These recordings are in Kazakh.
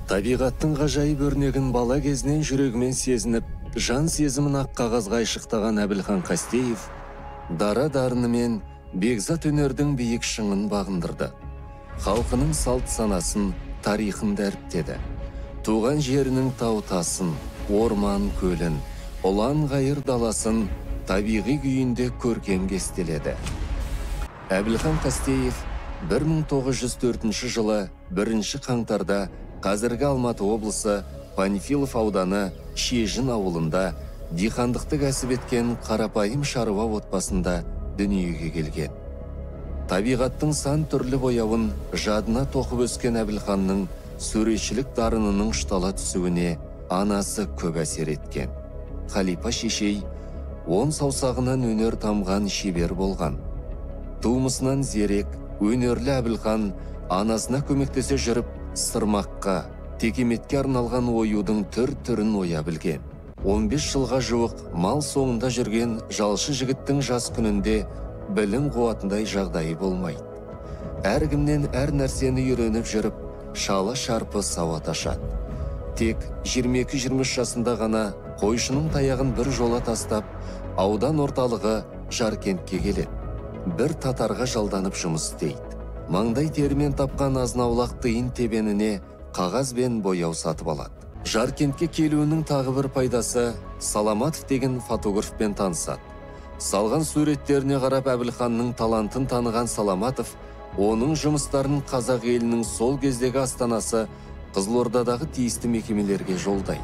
Табиғаттың ғажайып өрнегін бала кезінен жүрегімен сезініп, жан сезімін ақ қағазға айшықтаған Әбілхан Қастеев дара дарынымен бекзат өнердің биік шыңын бағындырды. Халқының салт санасын, тарихын дәріптеді. Туған жерінің тау тасын, орман көлін, ұлан ғайыр даласын табиғи күйінде көркем кестеледі. Әбілхан Қастеев 1904 жылы 1 қаңтарда қазіргі Алматы облысы Панфилов ауданы Шежін ауылында диқандықты кәсіп еткен қарапайым шаруа отбасында дүниеге келген. Табиғаттың сан түрлі бояуын жадына тоқып өскен Әбілханның суретшілік дарынының ұштала түсуіне анасы көп әсер еткен. Халипа шешей он саусағынан өнер тамған шебер болған. Тумысынан зерек, өнерлі Әбілхан анасына көмектесе жүріп, сырмаққа, текеметке арналған оюдың түр-түрін оя білген. 15 жылға жуық мал соңында жүрген жалшы жігіттің жас күнінде білім қуатындай жағдайы болмайды. Әркімнен әр нәрсені үйреніп жүріп, шала шарпы сауат ашады. Тек 22-23 жасында ғана қойшының таяғын бір жола тастап, аудан орталығы Жаркентке келеді. Бір татарға жалданып жұмыс істейді. Маңдай терімен тапқан азын-аулақ тиын тебеніне қағаз бен бояу сатып алады. Жаркентке келуінің тағы бір пайдасы Саламатов деген фотографпен танысады. Салған суреттеріне қарап Әбілханның талантын таныған Саламатов оның жұмыстарын қазақ елінің сол кездегі астанасы Қызылордадағы тиісті мекемелерге жолдайды.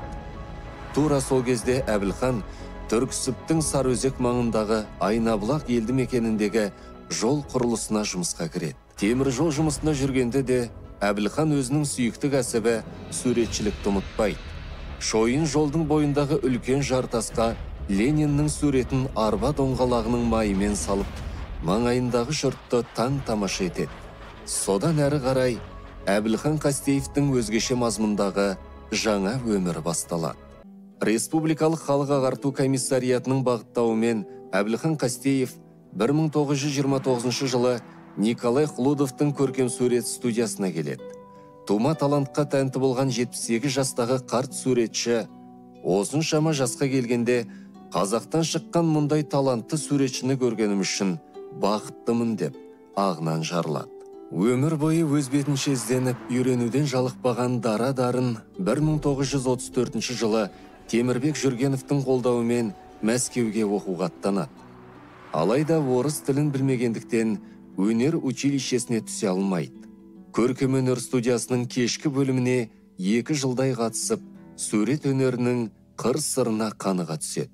Тура сол кезде Әбілхан Түрксібтің Сарыөзек маңындағы Айнабұлақ елді мекеніндегі жол құрылысына жұмысқа кіреді. Темір жол жұмысында жүргенде де Әбілхан өзінің сүйікті кәсібі суретшілікті ұмытпайды. Шойын жолдың бойындағы үлкен жартасқа Лениннің суретін арба доңғалағының майымен салып, маңайындағы жұртты таң тамаша етеді. Содан әрі қарай Әбілхан Қастеевтің өзгеше мазмұндағы жаңа өмірі басталады. Республикалық халық ағарту комиссариатының бағыттауымен Әбілхан Қастеев 1929 жылы Николай Хлудовтың көркем сурет студиясына келеді. Тума талантқа тәнті болған 78 жастағы қарт суретші осыншама жасқа келгенде қазақтан шыққан мұндай талантты суретшіні көргенім үшін бақыттымын деп ағынан жарылады. Өмір бойы өз бетінше ізденіп, үйренуден жалықпаған дара дарын 1934 жылы Темірбек Жүргеновтің қолдауымен Мәскеуге оқуға аттанады. Алайда орыс тілін білмегендіктен өнер училищесіне түсе алмайды. Көркем өнер студиясының кешкі бөліміне 2 жылдай қатысып, сурет өнерінің қыр сырына қаныға түседі.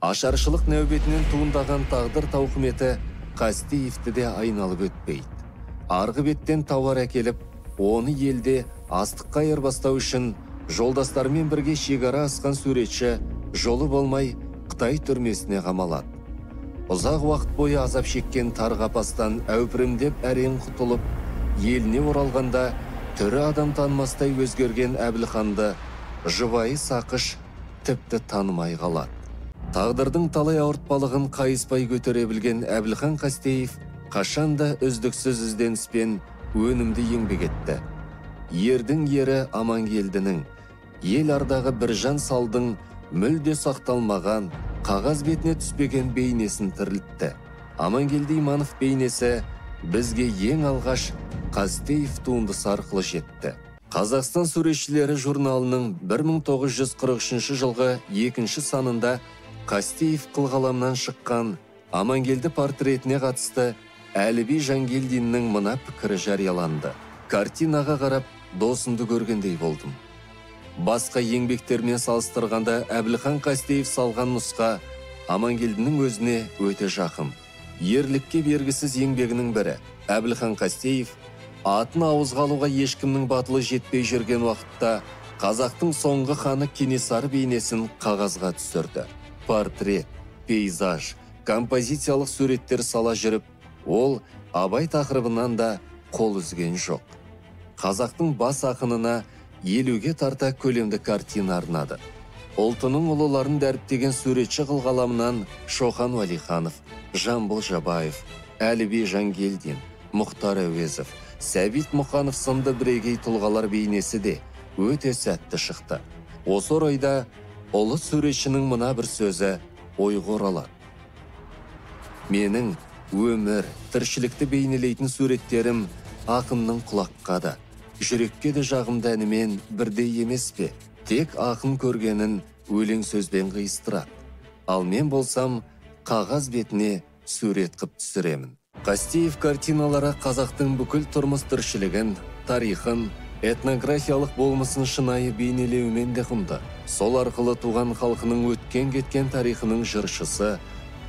Ашаршылық нәубетінен туындаған тағдыр тауқыметі Қастеевті де айналып өтпейді. Арғы беттен тауар әкеліп, оны елде астыққа айырбастау үшін жолдастарымен бірге шекара асқан суретші жолы болмай Қытай түрмесіне қамалады. Ұзақ уақыт бойы азап шеккен тар қапастан әупірімдеп әрең құтылып, еліне оралғанда түрі адам танымастай өзгерген Әбілханды жұбайы Сақыш тіпті танымай қалады. Тағдырдың талай ауыртпалығын қайыспай көтере білген Әбілхан Қастеев қашанда үздіксіз ізденіспен өнімді еңбек етті. Ердің ері Амангелдінің, ел ардағы Біржан салдың мүлде сақталмаған, қағаз бетіне түспеген бейнесін тірілтті. Амангелді Иманов бейнесі бізге ең алғаш Қастеев туындысы арқылы жетті. Қазақстан суретшілері журналының 1943 жылғы 2 санында Қастеев қылқаламнан шыққан Амангелді портретіне қатысты Әліби Жангелдиннің мына пікірі жарияланды. Картинаға қарап досымды көргендей болдым. Басқа еңбектермен салыстырғанда Әбілхан Қастеев салған нұсқа Амангелдінің өзіне өте жақын. Ерлікке бергісіз еңбегінің бірі Әбілхан Қастеев атын ауызға алуға ешкімнің батылы жетпей жүрген уақытта қазақтың соңғы ханы Кенесары бейнесін қағазға түсірді. Портрет, пейзаж, композициялық суреттер сала жүріп, ол Абай тақырыбынан да қол үзген жоқ. Қазақтың бас ақынына 50-ге тарта көлемді картина арнады. Ұлтының ұлыларын дәріптеген суретші қылқаламынан Шоқан Уәлиханов, Жамбыл Жабаев, Әліби Жангелдин, Мұхтар Әуезов, Сәбит Мұқанов сынды бірегей тұлғалар бейнесі де өте сәтті шықты. Осы орайда ұлы суретшінің мына бір сөзі ойға оралады. Менің өмір, тіршілікті бейнелейтін суреттерім ақынның құлаққа да, жүрекке де жағымды әнімен бірдей емес пе? Тек ақын көргенін өлең сөзбен қиыстырады. Ал мен болсам, қағаз бетіне сурет қып түсіремін. Қастеев картиналары қазақтың бүкіл тұрмыс тіршілігін, тарихын, этнографиялық болмысын шынайы бейнелеумен де құнды. Сол арқылы туған халқының өткен-кеткен тарихының жыршысы,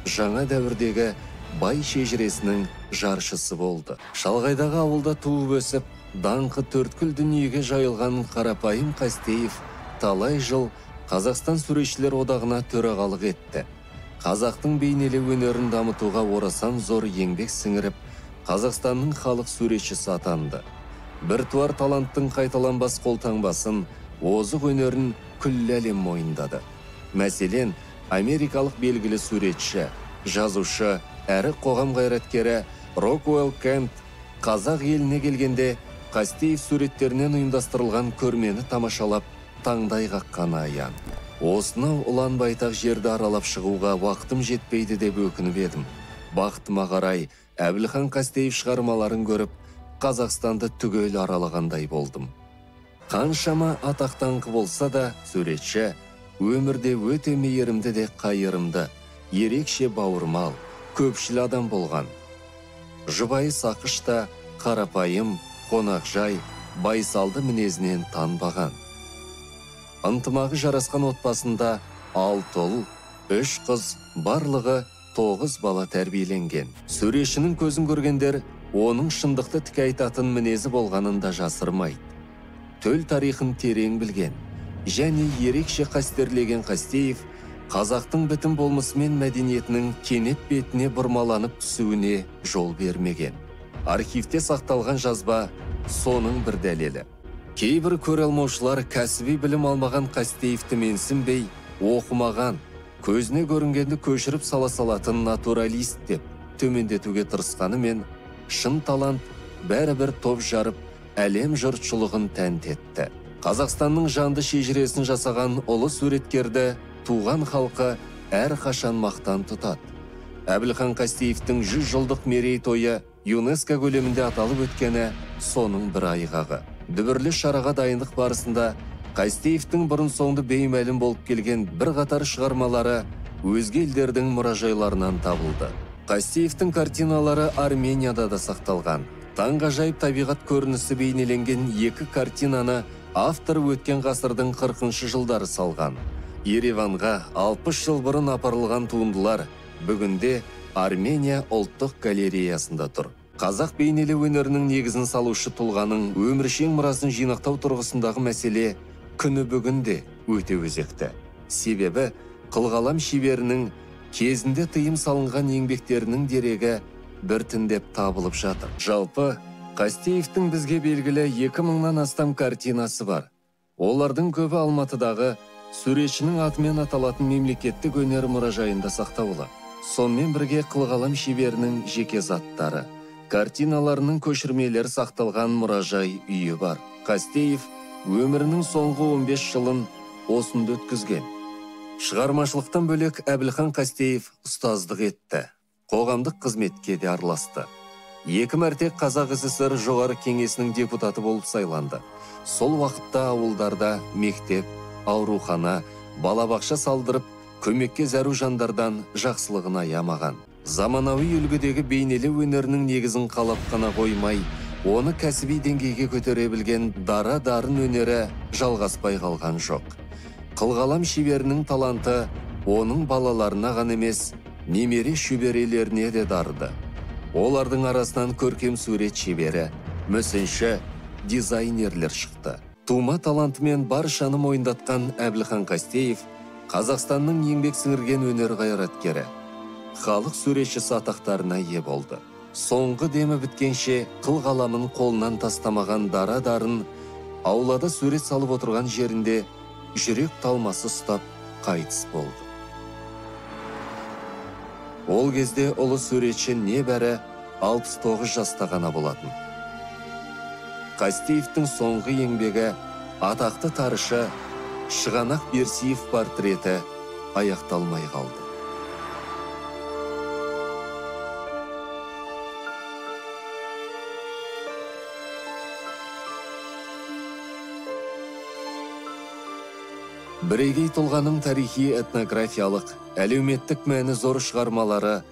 жаңа дәуірдегі бай шежіресінің жаршысы болды. Шалғайдағы ауылда туып өсіп, даңқы төрткүл дүниеге жайылған қарапайым Қастеев талай жыл Қазақстан суретшілер одағына төрағалық етті. Қазақтың бейнелеу өнерін дамытуға орасан зор еңбек сіңіріп, Қазақстанның халық суретшісі атанды. Біртуар таланттың қайталанбас қолтаңбасын, озық өнерін күллі әлем мойындады. Мәселен, америкалық белгілі суретші, жазушы, әрі қоғам қайраткері Рокуэлл Кент қазақ еліне келгенде Қастеев суреттерінен ұйымдастырылған көрмені тамашалап, таңдай қаққаны аян. Осынау ұлан байтақ жерді аралап шығуға уақытым жетпейді деп өкініп едім. Бақытыма қарай Әбілхан Қастеев шығармаларын көріп, Қазақстанды түгел аралағандай болдым. Қаншама атақ-даңқы болса да, суретші өмірде өте мейірімді де қайырымды, ерекше бауырмал, көпшіл адам болған. Жұбайы Сақыш та қарапайым, қонақжай, байсалды мінезінен танбаған. Ынтымағы жарасқан отбасында 6 ұл, 3 қыз, барлығы 9 бала тәрбиеленген. Суретшінің көзін көргендер оның шындықты тіке айтатын мінезі болғанын да жасырмайды. Төл тарихын терең білген және ерекше қастерлеген Қастеев қазақтың бітім болмысы мен мәдениетінің кенеп бетіне бұрмаланып түсуіне жол бермеген. Архивте сақталған жазба соның бір дәлелі. Кейбір көре алмаушылар кәсіби білім алмаған Қастеевті менсінбей, оқымаған, көзіне көрінгенді көшіріп сала салатын натуралист деп төмендетуге тырысқанымен, шын талант бәрібір топ жарып, әлем жұртшылығын тәнті етті. Қазақстанның жанды шежіресін жасаған ұлы суреткерді туған халқы әрқашан мақтан тұтады. Әбілхан Қастеевтің 100 жылдық мерейтойы ЮНЕСКО көлемінде аталып өткені соның бір айғағы. Дүбірлі шараға дайындық барысында Қастеевтің бұрын-соңды беймәлім болып келген бірқатар шығармалары өзге елдердің мұражайларынан табылды. Қастеевтің картиналары Арменияда да сақталған. Таңғажайып табиғат көрінісі бейнеленген екі картинаны автор өткен ғасырдың 40-шы жылдары салған. Ереванға 60 жыл бұрын апарылған туындылар бүгінде Армения ұлттық галереясында тұр. Қазақ бейнелеу өнерінің негізін салушы тұлғаның өміршең мұрасын жинақтау тұрғысындағы мәселе күні бүгінде өте өзекті. Себебі қылқалам шеберінің кезінде тыйым салынған еңбектерінің дерегі біртіндеп табылып жатыр. Жалпы, Қастеевтің бізге белгілі 2000-нан астам картинасы бар. Олардың көбі Алматыдағы суретшінің атымен аталатын мемлекеттік өнер мұражайында сақтаулы. Сонымен бірге қылқалам шеберінің жеке заттары, картиналарының көшірмелері сақталған мұражай үйі бар. Қастеев өмірінің соңғы 15 жылын осында өткізген. Шығармашылықтан бөлек Әбілхан Қастеев ұстаздық етті, қоғамдық қызметке де араласты. 2 мәрте Қазақ СССР Жоғары Кеңесінің депутаты болып сайланды. Сол уақытта ауылдарда мектеп, аурухана, балабақша салдырып, көмекке зәру жандардан жақсылығын аямаған. Заманауи үлгідегі бейнелеу өнерінің негізін қалап қана қоймай, оны кәсіби деңгейге көтере білген дара дарын өнері жалғаспай қалған жоқ. Қылқалам шеберінің таланты оның балаларына ғана емес, немере шөберелеріне де дарыды. Олардың арасынан көркем сурет шебері, мүсінші, дизайнерлер шықты. Тума талантымен баршаны мойындатқан Әбілхан Қастеев Қазақстанның еңбек сіңірген өнер қайраткері, халық суретшісі атақтарына ие болды. Соңғы демі біткенше қыл қаламын қолынан тастамаған дара дарын аулада сурет салып отырған жерінде жүрек талмасы ұстап қайтыс болды. Ол кезде ұлы суретші небәрі 69 жаста ғана болатын. Қастеевтің соңғы еңбегі Атақты тарышы Шығанақ Берсиев портреті аяқталмай қалды. Бірегей тұлғаның тарихи этнографиялық, әлеуметтік мәні зор шығармалары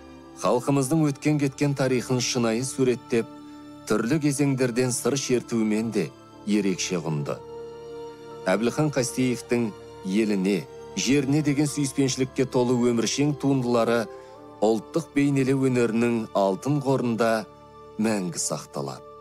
халқымыздың өткен-кеткен тарихын шынайы суреттеп, түрлі кезеңдерден сыр шертуімен де ерекше құнды. Әбілхан Қастеевтің еліне, жеріне деген сүйіспеншілікке толы өміршең туындылары ұлттық бейнелеу өнерінің алтын қорында мәңгі сақталады.